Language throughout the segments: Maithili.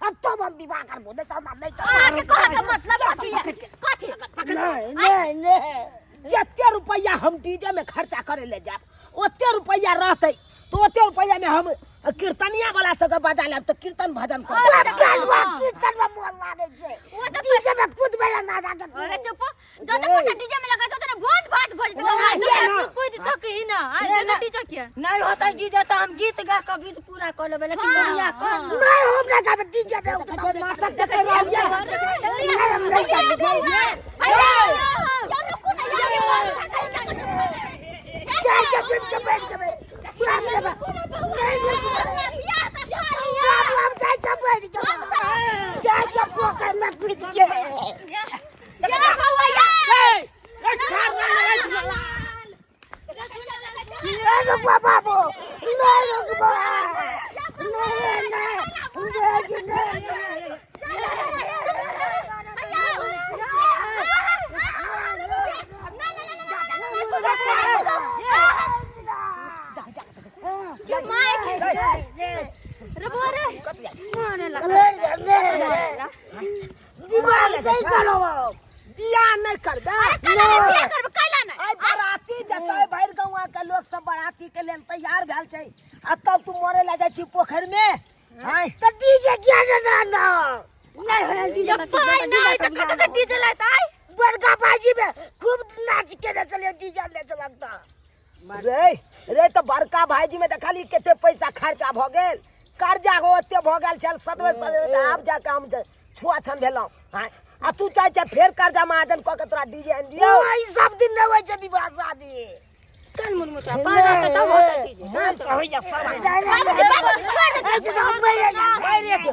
आ तब हम विवाह करबो, नहीं तो हमरा नहीं करबो। अहाँके कहऽ के मतलब कथी है? कथी? नहीं नहीं नहीं, जते रुपया हम डीजे में खर्चा करे ले जाब ओते रुपया रहते तो ओते रुपया में हम कीर्तनिया वाला सबके बजा लेब तो कीर्तन भजन कर कीर्तन में मोन लागे छै, डीजे में कूदबै ना। अरे चुप, जते पैसा डीजे में लगा तो भोज भात भोज देलौ। ना। तू कूद सकी ना आ बिना डीजे के? नहीं होता डीजे तो हम गीत गा के विध पूरा कर लेबै, लेकिन बढ़िया कर। नहीं, हम नहीं गाबै डीजे में, नाटक देखे रहलियै। नहीं, हम नहीं गाबै। यार रुकू ना यार। जाइ छै पीब के बैठ जेबै। बाप रे बाप। नहीं नहीं, बाबू, हम जाइ छै बैठ जेबै, जाइ छै पोखरि में कूद के। नहीं रुकबा बाबू, नहीं रुकबा, नहीं नहीं नहीं नहीं। दिमाग नहीं करो, बियाह नहीं करबे। आइ बराती जतै, भरि गौआ के लोक सब बराती के लेल तैयार भेल छै आ तब तू मरे ला जाइ छी पोखरि में। आइ तऽ डीजे किया ने ना ना नहीं होना डीजे। पाई नहीं तो कत से डीजे लाता है? बड़का भाईजी में खूब नाच के ने चलियो, डीजे ले चलता रे रे। तऽ बड़का भाईजी में देखली कते पैसा खर्चा भऽ गेल, कर्जा हो ओते भऽ गेल छल सतबै सतबै, तऽ आब जाके हम छुआ छन भेलहुँ। आँय, आ तू चाहै छै फेर कर्जा महाजन कऽ के तोरा डीजे आनि दियौ? ई सब दिन नहि होइ छै विवाह शादी। चल मुनमुचा पार आता तब होता डीजे। मन तऽ होइया सारा मारि देब।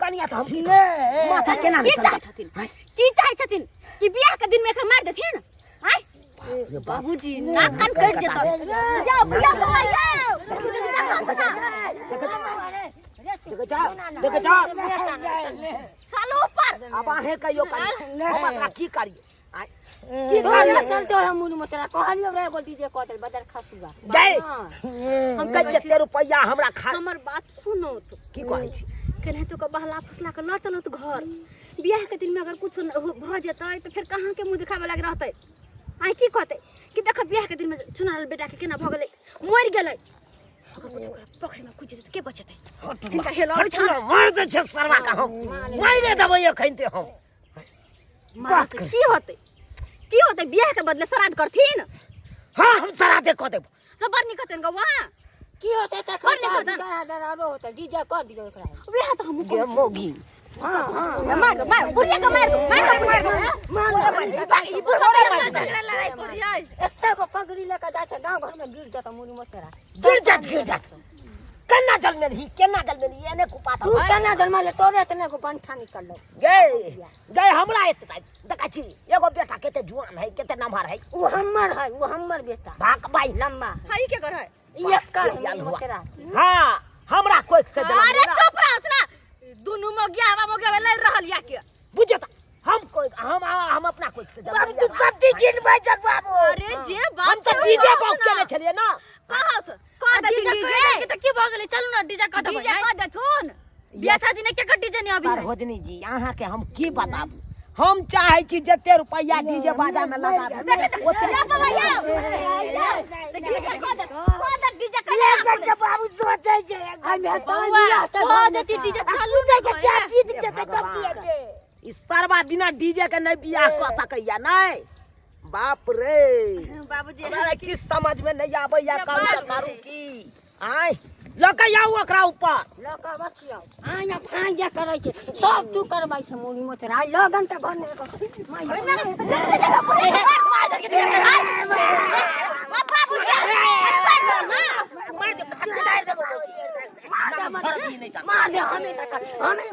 कनिया तऽ हम की करब? माथा केना की नहि चाहै छथिन? की चाहै छथिन कि बियाह के दिन में एकरा मारि देथिन? आय बाबूजी, नाक कान कटि जेतौ। जाओ बियाह भऽ जाओ। देखै छौ, देखै छौ। चलू ऊपर। आब अहें कहियौ कनि, हम एकरा की करियै? आँय, की तोरा करियै? चलते हम मुनमुचा कहलियो रे, एगो डीजे कऽ देल बदर खसुआ। गै, हाँ। हम कहै जते रुपैआ हमरा खा हमर बात सुनो तो। की कहै छी? केनाहितो के बहला फुसला के लऽ चलत घर। बियाह के दिन में अगर कुछ भऽ जेतै तऽ फेर कहाँ के मुँह देखाबे लाग रहतै? आइ की कहतै कि देख, बियाह के दिन में चुनाल बेटा के केना भऽ गेलै, मरि गेलै। अगर कुछ ओकरा पोखरि में कुदि जेतै तऽ के बचेतै हिनका? हेलऽ छै। मार दै छै सरवा के, हम मारि देबै एखन ते हम। मारा से की होतै? की होतै? बियाह के बदले श्राद्ध करथिन। हाँ, हम श्राद्धे कऽ देब। तऽ बड़ नीक हेतनि गौआ। की होतै तऽ बड़ नीक खर्चा होतनि। 4000 आरो होतै, डीजे कऽ दियौ एकरा। वएह तऽ हमहूँ गे कहै छी। मौगी। हाँ हाँ। मार दो, मार बुढ़िया के, मार दो, मार दो बुढ़िया के। ई बुढ़वा के झगड़ा लड़ाई पड़ी है। एते गो पगड़ी लेके जाइ छै गाँव घर में, गिर जेतौ मुनमुचरा। गिर जात, गिर जात। केना जलमेलही, केना जलमेलही एने कुपात? तू केना जन्मले? तोरे एतने गो बंठा निकललो। गे गे, हमरा एते देखै छी एगो बेटा कते जुआन है, कते नमहर है। उ हमर है, उ हमर बेटा। भाग भाई। लम्बा है। हाँ, ई के कर है? ई एकर है। याल हुआ। मुनमुचरा। हाँ, हमरा कोई से जन्म अरे लेना। चुप रहो ना, दुनू मोगिया हवा मोगिया लड़ रहल या के। बुझे त हम कोई हम अपना कोई से जन्म बाबू, लिया। तू सब दिन गिनबै छक बाबू। अरे जे बात हम तऽ छै, डीजे कहत बाउक ना। केने छलियै ना। कहत कह देथिन डीजे डीजे के तऽ की भऽ गेलै? चलू ना, डीजे कऽ देबै। डीजे कह देथुन। बियाह शादी ने के कर डीजे नहीं अभी है। होजनी जी, अहाँके हम की बताबू, हम चाहै छी जते रुपैआ डीजे बाजा में लगाबी ओते। या बाबा या, डीजे कह दे, कह दे डीजे कह दे। एकर के बाबू सोचै छै आ मैं तो बौआ, बियाह तऽ कह घर में देती था। डीजे, चलू ना के घरे। क्या पीत जेतै तब की हेतै? ई सरबा बिना डीजे के नहीं बियाह कऽ सकैया। नहीं, बाप रे। बाबूजी, हमरा की समझ में नहीं आबैया, करू तऽ करू की? आय लऽ के आउ ओकरा ऊपर। लऽ कऽ अबै छियौ। आइ आ भाँइ जे करै छै सब तू करबै छै मुनी मोचरा। आइ लगन तऽ घर नहि माइ। मारि दे, खच्चारि देबो। मार दे हमें, हमें।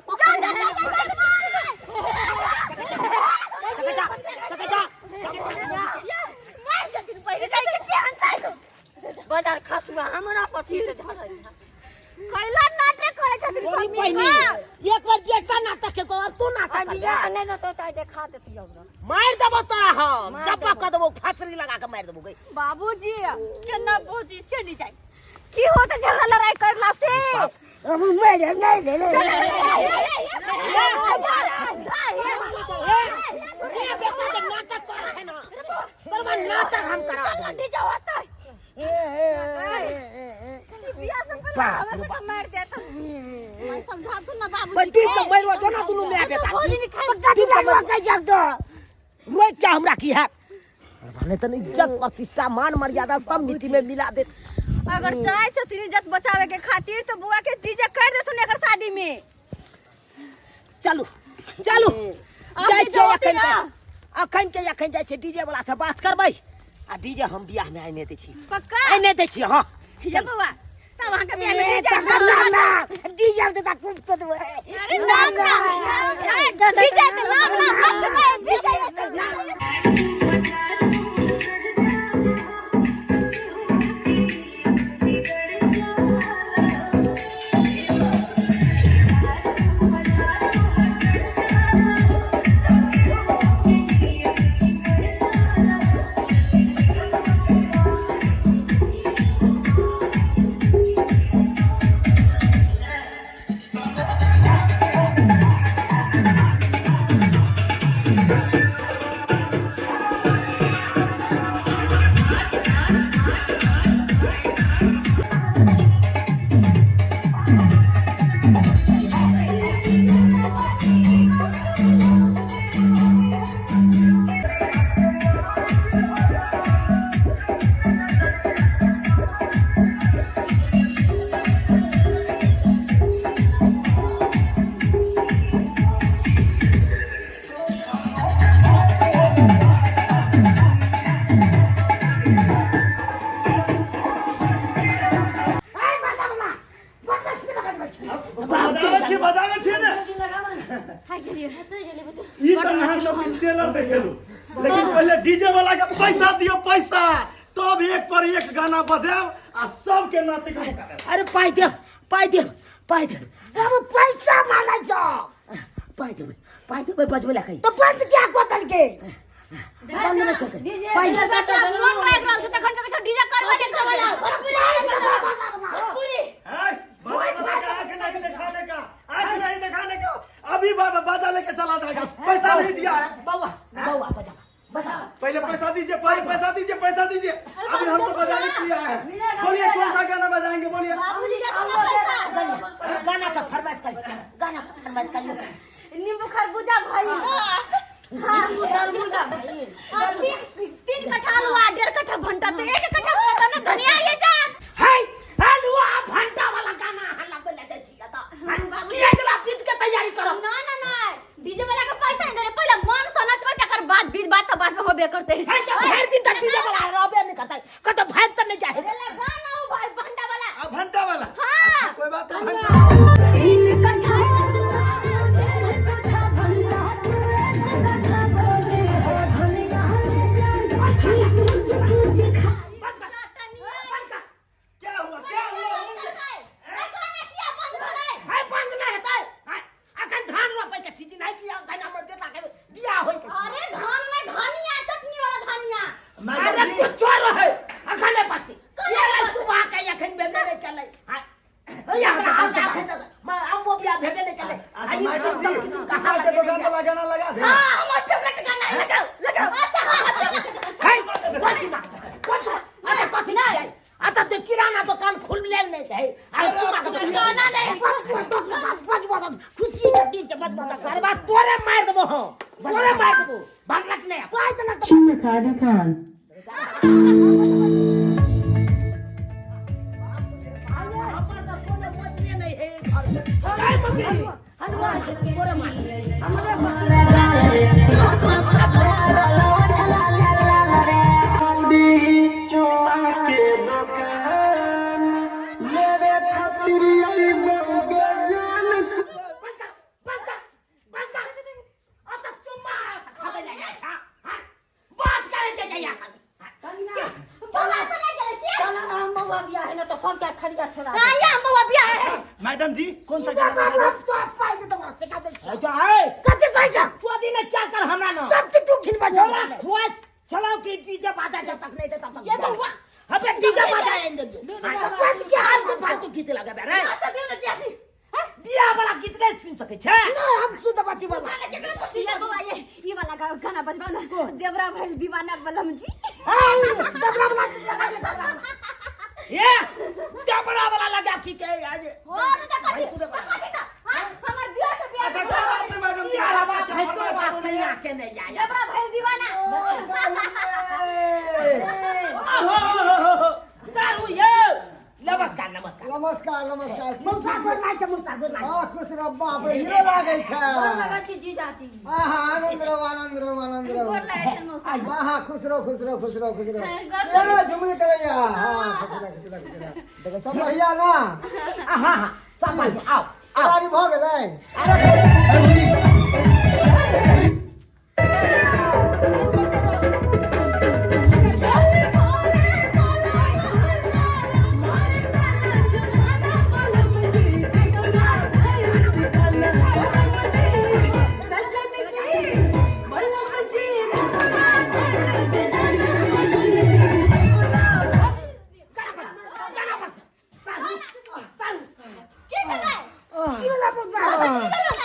बाजार खसुआ हमरा पथी से धरै छै। कैला नाटक करै छथिन तोरी सब मिल बहिनी, कऽ? एक बार बेटा नाटक के कह, तू नाटक आ कर। बियाह नहि रहतौ तऽ आइ देखा देतियौ रे। मारि देबो तोरा हम। मारि चप्पा देबो। कऽ देबो, फांसरी लगा के मारि देबो गई। बाबूजी, केना बोजी से नहीं जाए, की होते झगड़ा लड़ाई करला से? हम मरे नहीं ले नाटक कर है ना सरवा नाटक हम करा चल डीजे होता बियाह से पहले हमरा से मार देता मैं समझा तू ना बाबूजी पर टीप के मारवा दो ना दुनू my बेटा भोजन खाइ टीप के मारवा जग दो रोक क्या हमरा की है भने तन इज्जत प्रतिष्ठा मान मर्यादा सब मिट्टी में मिला दे। अगर चाहे छथिन इज्जत बचावे के खातिर तो बुआ के डीजे कर देथुन एकर शादी में। चलू चलू अब जाइ डीजे छियै होतै अखन ना। के अखन के अखन जाइ छियै डीजे वाला से बात करबै आ डीजे हम बियाह में आने दै छी। पक्का आने दै छी। हां ये बउआ तब अहाँ के बियाह में ए डीजे तब ना ना डीजे दे ता कूद कूद अरे नाम नाम डीजे के नाम नाम मत डीजे के नाम। बजाबै छी ने ई तऽ अहाँ सब ट्रेलर देखेलू, लेकिन पहिले डीजे वाला के पैसा दियो पैसा, तब एक पर एक गाना बजायब आ सबके नाचे के मौका देब। अरे पाइ देब पाइ देब पाइ देब बाबू पैसा मांगै छौ। पाइ देबै पाइ देबै बजबै लए कही तो बंद क्या कोतल के बंद नहि करतै पाइ मोन लागि रहल छै तखन तक डीजे करबे नहि करबै। भोजपुरी हैं? बाजा वाला का आँख नहीं दिखाने का, आँख नहीं दिखाने का। अभी बाबा बाजा लेके चला जाएगा, पैसा नहीं दिया है। बौआ बौआ बजा बजा पहले पैसा दीजिए, पहले पैसा दीजिए, पैसा दीजिए। अभी हम तो बजाने के लिए आए हैं। बोलिए कौन सा गाना बजाएंगे बोलिए। बाबूजी का सुना पैसा गाना का फरमाइश करियो, गाना का फरमाइश करियो। नींबू खरबूजा भाई तरबूजा भाई तीन कट्ठा आलू आ 1.5 कट्ठा भंटा तो 1 कट्ठा होता ना धनिया ये जान है आलूआ भंटा वाला गाना अहाँ लगबै लए जाइ छी एतऽ। किया एकरा बीत के तैयारी करब? ना ना ना डीजे वाला के पैसा नहीं देले, पहले मन से नचबै तकर बाद बीत बात तो बाद में होबे करते। है तऽ भरि दिन तक डीजे वाला रहबे नहीं करतै, कतौ भागि तऽ नहीं जाइ। अरे लगा ना वो भाई भंटा वाला। आ भंटा वाला। हाँ। कोई बात नहीं। 3 कट्ठा 1.5 कट्ठा भंटा 1 कट्ठा बोले ओ धनिया कुछ कुछ खा। क्या हुआ क्या हुआ? है बंद नहीं हेतै। है अखन धान रोपै के सीजन है कि धान हमर बेटा के बियाह होय के। अरे धान में धनिया चटनी वाला धनिया। मैडम अरे जी कुछो रहै अखन नहि बचतै। ये सुबह के अखन भेबे नहि केलै। है हमरा हाल अखन तक मैं अम्बो बियाह भेबे नहि केलै। अच्छा मैडम जी चिपा के दुकान वाला गाना लगा दे। हां हमर फेवरेट गाना है। लगाओ लगाओ। अच्छा हां हां है कथी मांगतै कथी? अरे कथी छियै? आ तऽ देख किराना दुकान खुलले नहि छै। अरे चुमा के गाना नहीं। खुशी के दिन छै बजबो तऽ सरबा तोरे मारि देबो हम, तोरे मारि देबो। भगलक नहि पाइ देलक तऽ हमर तऽ कोनो मजरे नहि है घर में। काय बकरी? हनुमान तोरे मार। बंद कर, बंद कर, बंद कर। आ तऽ चुम्मा खाबै लए जाइ छह, हाँ? बात करै छै जइया खाली। बउआ से नहीं चले के चलो ना हम बउआ बियाह है ना तो सबके खड़िया छोड़ा हां ये हम बउआ बियाह है। मैडम जी कौन सा सीधा गाना बाबू बजाएंगे? हम तो पाइ दे देबो से का दै छियै। अच्छा, है। कथी कहै छौ? चौधरी ने क्या कर हमरा ना? सब के तू खिलबै छौ। तोरा खुआस चलाओ कि डीजे बाजा जब तक नहीं दे तब तक। ये बउआ। अबे डीजे बाजा आइन दे। तो बंद क्या फालतू फालतू खींच लगे बे रे। अच्छा दियो ना चाची। बियाह वाला गीत नहीं सुन सकै छै। नहीं हम सुनब अथी वाला। ये बौआ ये ई वाला गाना बजबा ना, देवरा भइल दीवाना बलम जी। देवरा वाला गीत लगा दे, देवरा वाला। ये देवरा वाला लगा की के आज और त कथी त कथी त हां हमर दियर के बियाह अच्छा कोई बात नहीं मैडम जी, बियाह बात है, फरमाइश सो बात सुनिए। सही आके नहीं आया। देवरा भइल दीवाना। ओहो सारू यो नमस्कार नमस्कार नमस्कार नमस्कार। मौसा गोर लागै छै, मौसा गोर लागै छै। हाँ खुश रह, बाप रे हीरो लागै छै। गोर लगै छी जीजाजी। हाँ हाँ आनंद रहो आनंद रहो आनंद रहो। गोर लागै छै मौसा। हाँ हाँ खुश रहो खुश रहो खुश रहो खुश रहो। गोर ए झुमरी तरैया, हाँ खुश रहो खुश रहो खुश रहो। देखो सब बढ़िया ना? हाँ हाँ सब बढ़िया। आओ आओ। तैयारी भऽ गेलै? की वाला मौसा?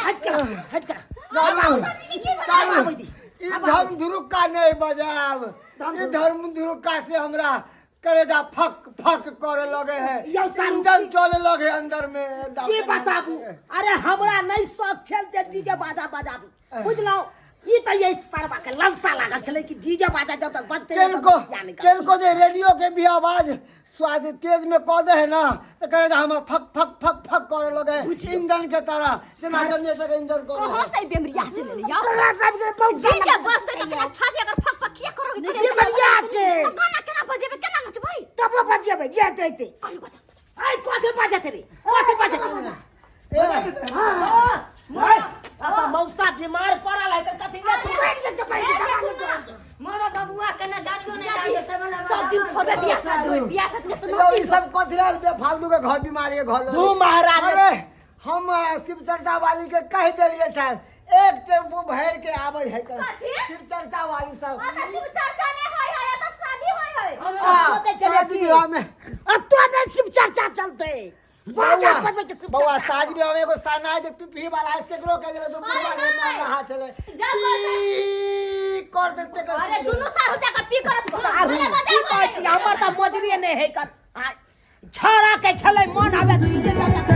हट कर हट कर। सारू सारू ई धर्म ध्रुक्का नहीं बजाब। ई धर्म ध्रुक्का से हमरा करेजा फक फक करे लगे है, यौ सारू, इंजन चले लगे अंदर में। की बताबू, अरे हमरा नहीं शौक छल जे डीजे बाजा बजाबी, बुझलौ? ई त ये सरवा के ललसा लागल छलै कि डीजे बाजा जब तक बजते नहीं तब केनको तक बियाह नहीं करब। केनको जे रेडियो के भी आवाज स्वाद तेज में कह दे है ना तो करेजा हमर फक फक फक फक करे लगे इंजन के तरह, जेना जनरेटर के इंजन करे। कहाँ से बेमरिया चले ले यार? तोरा सबके बहुत डीजे बजते त केना छाती अगर फक फक किया करोगे? बेमरिया छै। गाना केना बजेबे, केना नचबै? तब बजेबै जे देते। कहियो बजा। आइ कथी बजते रे, कथी बजते? ए मौसा बीमार पड़ल है त कथी ने बैठ जेतै, बैठ जेतै। मोरा बबुआ के ना दाड़ियो नहीं दाड़ियो सब सब दिन थोड़े बियाह शादी होई, बियाह शादी में तो यौ, नची। ई सब कथी लेल बेफालतू के घर बीमारी के घर तू महाराज। अरे हम शिव चर्चा वाली के कह देलिए सर, एक टेम्पू भर के आबै है कथी? शिव चर्चा वाली सब। आ त शिव चर्चा नै होय है, आ त शादी होय है। आ, शादी विवाह में आ तो नहीं शिव चर्चा चलते, बाजा बजबै के शिव बौआ चर्चा। शादी विवाह में एगो सनाइ जे पिपही वाला है सेकरो कह देले तो बुढ़वा अरे के मार नहीं। रहा छले जा पी कर देते कर। अरे दुनू सारू जाके पी करत सारू भले बजा की कहै छी, हमर त मजरी नहि है कर। आ, छौड़ा के छलै मन आबे डीजे जब तक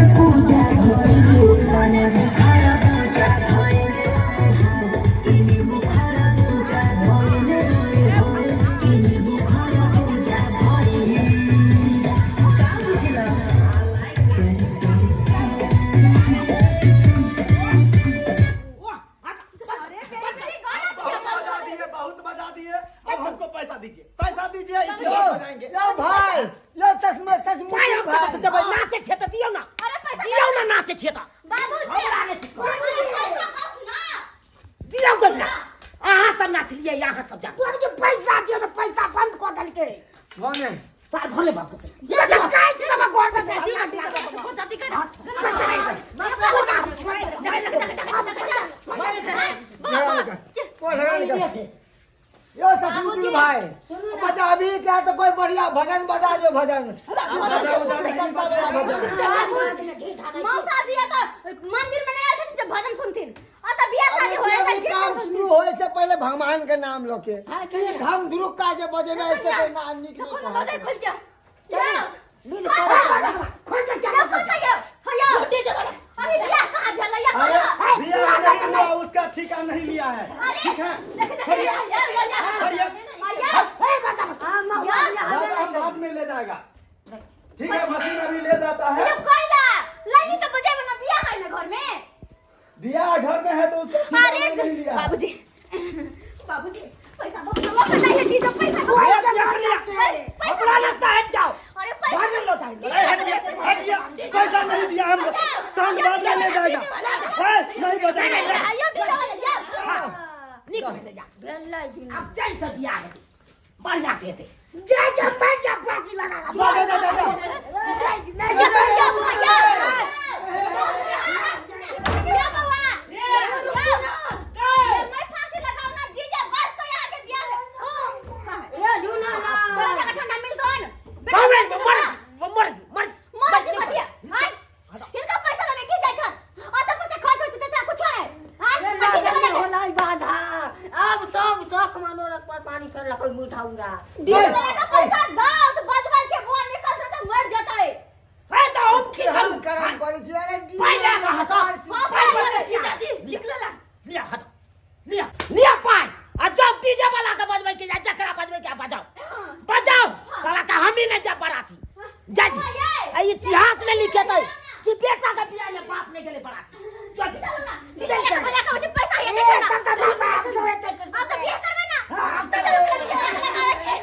बहुत बजा दिए, बहुत बजा दिए, अब हमको पैसा दीजिए, पैसा दीजिए, इसके बाद बजाएंगे। यौ भाई, यौ चश्मा चश्मा पाइ हम कतऽ से देबै? नाचै छियै तऽ दियौ ना। अरे पैसा दियौ ना, नाचै छियै तऽ। बाबूजी, हमरा नहि किछु कहू। बाबूजी, पैसा दौथ ना। दियौ गो ना। अहाँ सब नाचलियै, अहाँ सब जाउ। बाबूजी पैसा दियौ ना, पैसा बंद कऽ देलकै। भने सार भले बात करतै। जे कहै छी तब घर में दियौ ना डीजे बाबा, बजाती कर। यो ससुर भाई बजा अभी क्या तो कोई बढ़िया भजन बजा जो भजन करता वाला भजन। मौसा जी त मंदिर में नहीं आयल छथिन जे भजन सुनथिन। आ त बियाह शादी अरे होय जे है भी काम शुरू होए से पहले भगवान के नाम लोके ये धम ध्रुव का जे बजे में ऐसे कोई नाम निक नहीं कोनो बजाय कहा। खोल के बिल कर खोल के क्या खोल के यो हयो डीजे वाला। अभी बियाह कहाँ भेलै या अरे कहाँ? बियाह नहीं हुआ, उसका ठिका नहीं लिया है, ठीक है? देख देख या या या छोड़िए। या ए बाजा बस। राजा हम बाद में ले जाएगा, ठीक है? मशीन अभी ले जाता है। ये कोइला लाइनी तो बजेबे ना, बियाह है ना घर में। बियाह घर में है तो उसका ठिका अरे नहीं लिया है। बाबूजी बाबूजी पैसा दो ना, लऽ के जाइए डीजे पैसा दो। हमरा लगता हट जाओ। अरे पैसा भागल लो जाए। अरे हट गया, हट गया, पैसा नहीं दिया हम, साउंड बाद में ले जाएगा। है, नहीं बजाएगा। आइयो डीजे वाला जा। नीक भेलै जा। भेलै जी। आब जाहि से बियाह हेतै बढ़िया से हेतै। जा जा मर जा बाजी लगा जा जा जा जा नहीं जा जा जा या या बाबा या मैं फांसी लगाओ ना, डीजे बज तो यहाँ के बियाह है। हां ये झूना ना। तोरा जगह ठंडा मिल तो न। मर मर मर मर मर दी कथिया हां हिनका पैसा लेने की जाइ छन? डीजे वाला का पैसा दो तो बजबै छै बुआ निकल त मर जतै। हे तऽ हम की करू? करम करै छी अरे पाइ लए कऽ हँसऽ। हाँ, पाइ पाइ बनै लेबै छी। जीजाजी निकल ला। लिअ हट, लिअ लिअ पाइ आ जाउ डीजे वाला के बजबै के या जकरा बजबै के बजाउ बजाउ। साला के हम ही नहीं जा बराती जा जी। आ इतिहास में लिखेतै कि बेटा के बियाह में बाप नहीं गेलै बराती। चल जी। चलू ना डीजे वाला के बजा के छै पैसा हे देखो ना। अब तऽ बियाह करबै ना। हाँ, तऽ चलू चलू डीजे वाला के लगाबै छै।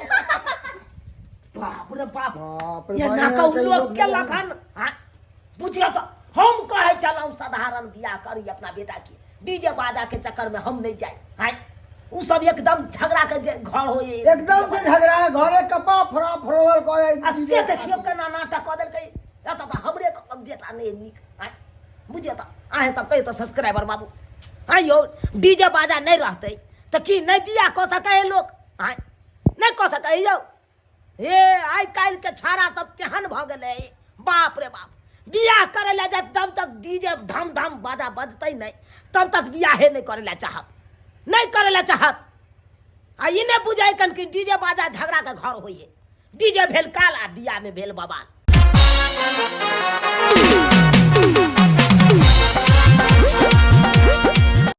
बाप रे बाप, बाप रे ये बाप, नाका कई लोग लोग के मिले। लखन। हाँ बुझियो तो हम कहे चलौ साधारण बियाह करी अपना बेटा के, डीजे बाजा के चक्कर में हम नहीं जाए। हाँ उ सब एकदम झगड़ा के जे घर हो एकदम से झगड़ा है घरे कपा फरा फरोल करे। आ से देखियो केना नाटक कऽ देलकै। एतऽ तऽ हमरे बेटा नहि नीक। आँय बुझियौ तऽ अहेँ सब कहियौ तऽ सब्सक्राइबर बाबू, आँय यौ डीजे बाजा नहि रहतै तऽ की नहि बियाह कऽ सकै है लोक? आँय नहि कऽ सकै यौ। हे आइ काल्हि के छाड़ा सब तेहन भऽ गेलै, बाप रे बाप, बियाह करै लए जायत तब तक डीजे धम धम बाजा बजतै नहि तब तक बियाहे नहि करै लए चाहत, नहि करै लए चाहत। आ ई नहि बुझै कन कि डीजे बाजा झगड़ा के घर होइए। डीजे भेल काल आ बियाह में भेल बवाल।